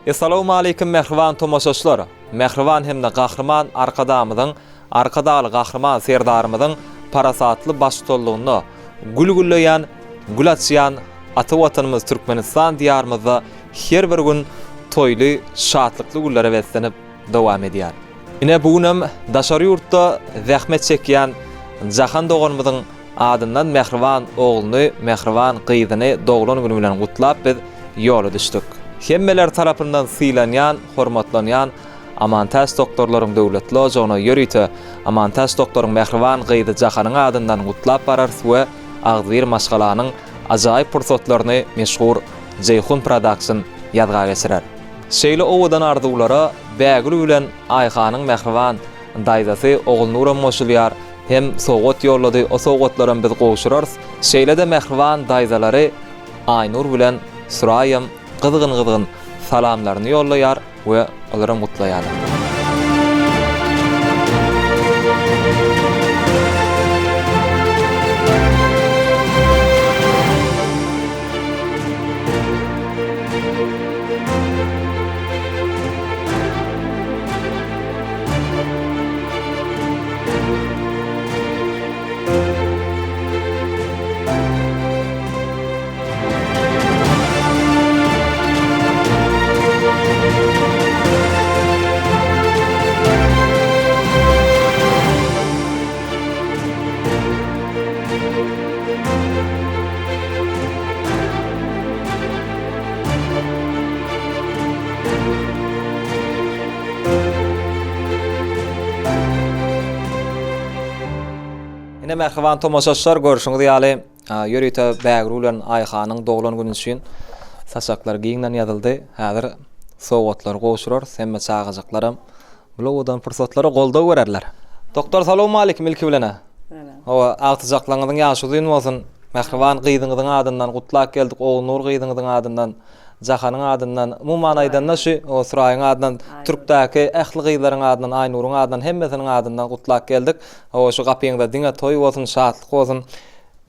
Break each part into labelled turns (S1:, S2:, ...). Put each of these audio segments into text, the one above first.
S1: Essalawmaleýkim mähriban tomaşaçylar! Mähriban hem-de Gahryman Arkadagymyzyň, Arkadagly Gahryman Serdarymyzyň parasatly baştutanlygynda gül gülleýän, gül açýan ata Watanymyz Türkmenistan Diýarymyzda her bir gün toýly, şatlykly günlere beslenip dowam edýär. Ine bu günem daşary ýurtda zähmet çekýän Jahan doganymyzyň adyndan mähriban ogluny, mähriban gyzyny doglan güni bilen gutlap biz ýola düşdük. Hemmeler tarapyndan sylanýan, hormatlanýan Amantäç doktorlaryň döwletli ojagyna ýörite Amantäç doktoryň mähriban gyzy Jahanyň adyndan gutlap bararys we agzybir maşgalanyň ajaýyp pursatlaryny meşhur Jeýhun Production ýazga geçirer. Şeýle owadan arzuwlara Bägül bilen Aýhanyň mähriban daýzasy Ogulnuram goşulýar. Hem sowgat ýollady, o sowgatlaram biz gowşurarys. Şeýle-de mähriban daýzalary Aýnur bilen Suraýam gyzgyn-gyzgyn salamlaryny ýollaýar we olaram gutlaýarlar. Ine mähriban tomaşaçylar görşüňiz ýaly ýörite Bägül bilen Aýhanyň doglan güni üçin saçaklar giňden ýazyldy. Häzir sowgatlary gowşurarys. Hemme çagajyklaram bu owadan pursatlara goldaw bererler. Doktor salowmalikim ilki bilen-ä. Hawa, agtyjaklaryňyzyň ýaşy uzyn bolsun. Mähriban gyzyňyzyň adyndan gutlap geldik, Ogulnur gyzyňyzyň adyndan. Jahanyň adyndan, umuman aýdanda şu Suraýyň adyndan, türkdäki ähli gyzlaryň adyndan, Aýnuryň adyndan, hemmesiniň adyndan gutlap geldik. Hawa, şu gapyňyzda diňe toý bolsun, şatlyk bolsun.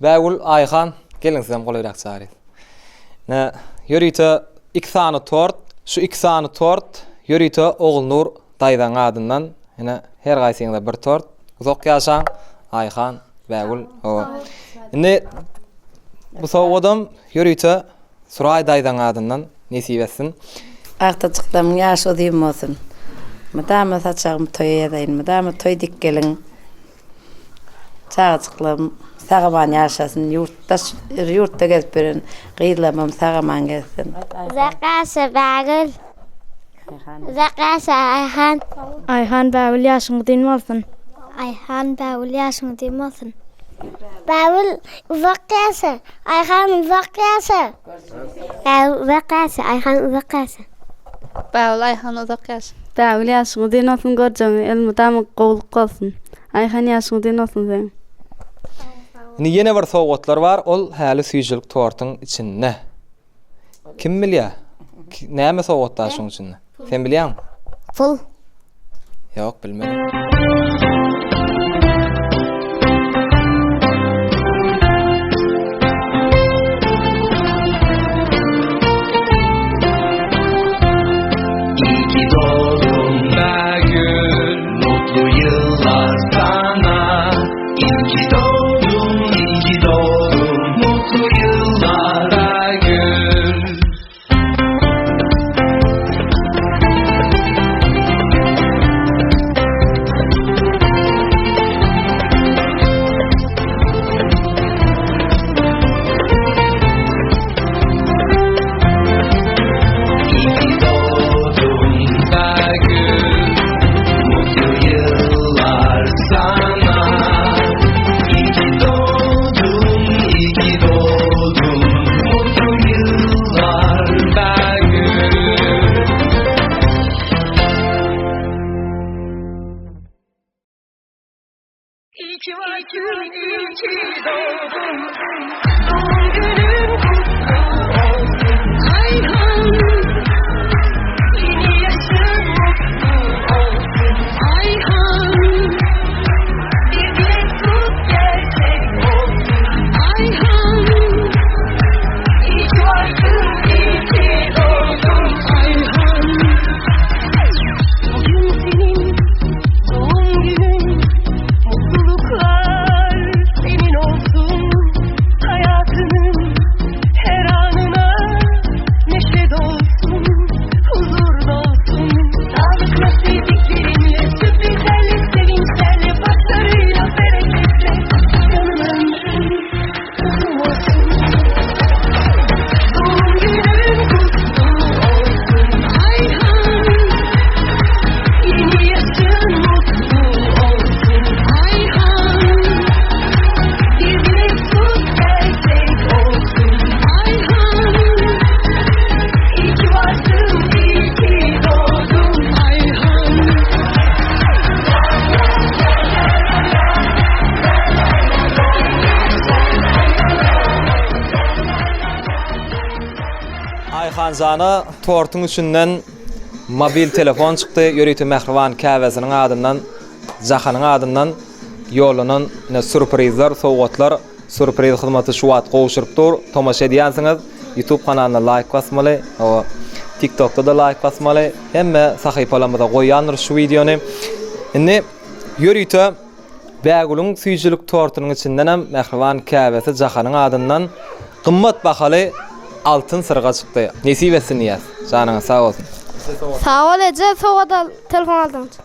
S1: Bägül, Aýhan, geliň sizem golaýrak çagyrýas. Ine, ýörite iki sany tort, şu iki sany tort ýörite Ogulnur daýzaň adyndan, ine, her gaýsyňyza bir tort. Uzak ýaşaň, Aýhan, Bägül, hawa. Indi bu sowgadam ýörite Suraý daýzaň adyndan nesip etsin.
S2: Agtyjyklarymyň ýaşy uzyn bolsun. Mydama saçagymy toýa ýazaýyn. Mydama toý dik geliň. Çagajyklarym sag-aman ýaşasyn. Ýurtdaş ýurtda gezip ýören gyzlarymam sag-aman gezsin.
S3: Uzak ýaşa Bägül. Uzak ýaşa Aýhan.
S4: Aýhan Bägül ýaşyň uzyn bolsun.
S3: Aýhan Bägül ýaşyň uzyn bolsun. Bägül uzak ýaşa. Aýhan uzak ýaşa. Bägül uzak ýaşa. Aýhan uzak ýaşa.
S4: Bägül Aýhan uzak ýaşa. Bägül ýaşyň uzyn bolsun görjegiňe elmydama gowluk bolsun. Aýhan ýaşyň uzyn bolsun seň.
S1: Indi ýene bir sowgatlar bar ol häli süýjülik tortuň içinde. Kim bilýär? Näme sowgat bar şuň içinde? Sen bilýäňmi?
S3: Pul.
S1: Ýok, bilmedim.
S5: İyi ki doğdun Bägül, mutlu yıllar sana. İyi ki doğdun, iyi ki doğdun, mutlu yıllar Bägül. İyi ki doğdun Bägül, mutlu yıllar sana. İyi ki doğdun, iyi ki doğdun, mutlu yıllar Bägül. İyi ki varsın, iyi ki doğdun. Doğum günün kutlu olsun Ayhan. Yeni yaşın mutlu olsun Ayhan. Bir dilek tut gerçek olsun Ayhan. İyi ki varsın, iyi ki doğdun Ayhan.
S1: Aýhanjana tortuň içinden mobil telefon çykdy. Ýörite mähriban käbesiniň adyndan, Jahanyň adyndan ýollanan ine sürprizler, sowgatlar. Sürpriz hyzmaty şu wagt gowşuryp dur. Tomaşa edýänsiňiz. Youtube kanalyna laýk basmaly. Hawa. TikTokda-da laýk basmaly. Hemme sahypalarymyza goýýandyrys şu wideony. Indi ýörite Bägülüň süýjülik tortunyň içindenem mähriban käbesi Jahanyň adyndan gymmat bahaly altyn syrga çykdy. Nesip etsin diýýäs. Janyňyz sag bolsun.
S4: Sag bol eje sowgat al telefon aldyň üçin.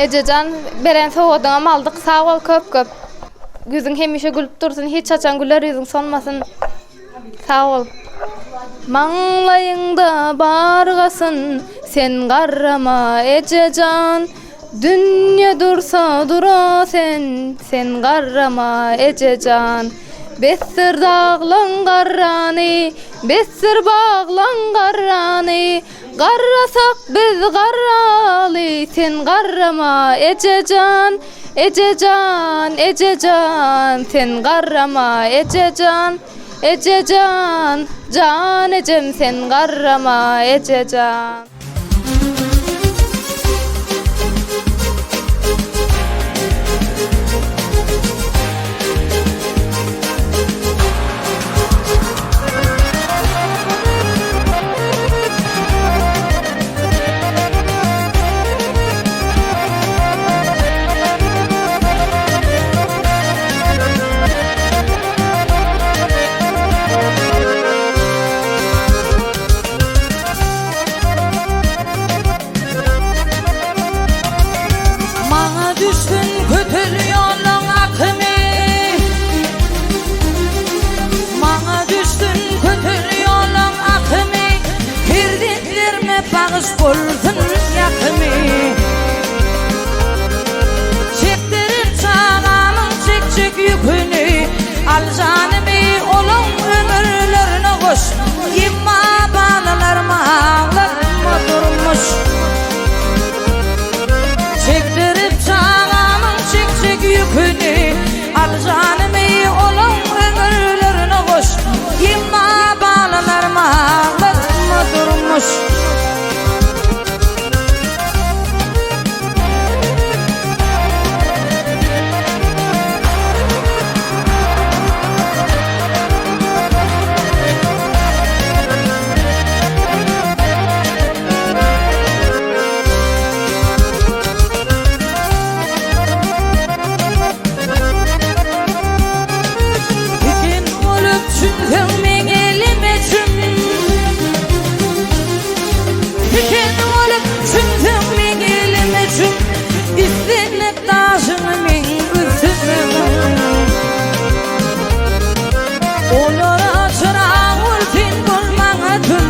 S6: Ejejan beren sowgadyňam aldyk sag bol köp köp. Ýüzüň hemişe gülüp dursun hiç haçan güler ýüzüň solmasyn. Sag bol. Maňlaýyňda bar gasyn, sen garrama ejejan. Dünýe dursa dura sen, sen garrama ejejan. Besdir daglaň garrany, besdir baglaň garrany. Garrasak biz garraly, sen garrama ejejan. Ejejan, ejejan, sen garrama ejejan. Ejejan, jan ejem sen garrama ejejan.
S7: Maňa düşsün kötel ýollaň akymy Maňa düşsün kötel ýollaň akymy Perzentlerime bagyş bolsun ýakymy Çekdirin çagamyň çekjek ýüküni Al janymy olaň ömürlerine goş Emma balalarymy aglatma durmuş Çekdirip çagamyň çekjek ýüküni Al janymy olaň ömürlerine goş Emma balalarymy aglatma durmuş. Tiken bolup çümseň meň elime çüm Tiken bolup çümseň meň elime çüm Islendik daşyňy meň üstüme mün Olara çyrag bol sen bol maňa tün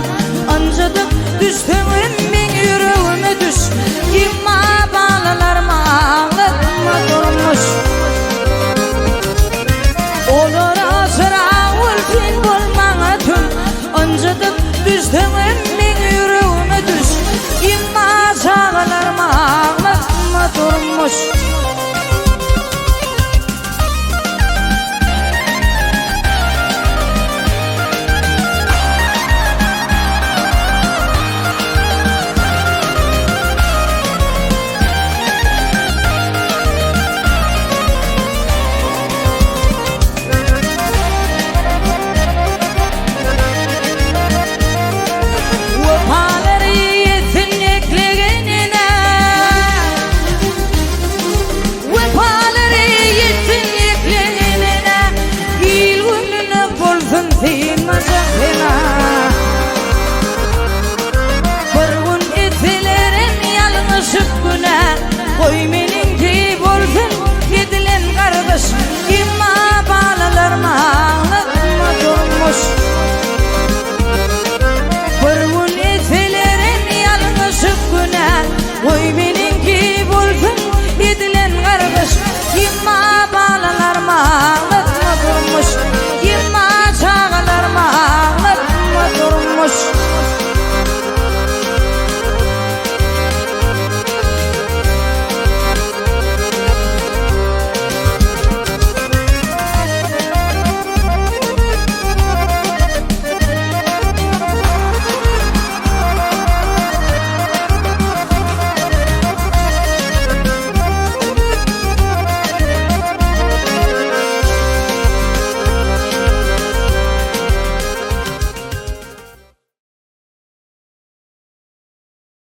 S7: Ynjydyp düşseňem meň ýüregime düş Emma balalarymy aglatma durmuş Olara çyrag bol sen bol maňa tün Ynjydyp düşseňem meň ýüregime düş Emma çagalarymy aglatma durmuş. Wepalary ýetsin eklegen ene Wepalary ýetsin eklegen ene Il-gününe bolsun synmajak sena Bir gün etselerem ýalňyşyp günä Goý meniňki bolsun edilen gargyş Emma balalarym aglatma durmuş Bir gün etselerem ýalňyşyp günä Goý meniňki bolsun edilen gargyş Emma balalarym aglatma durmuş Emma çagalarym aglatma durmuş.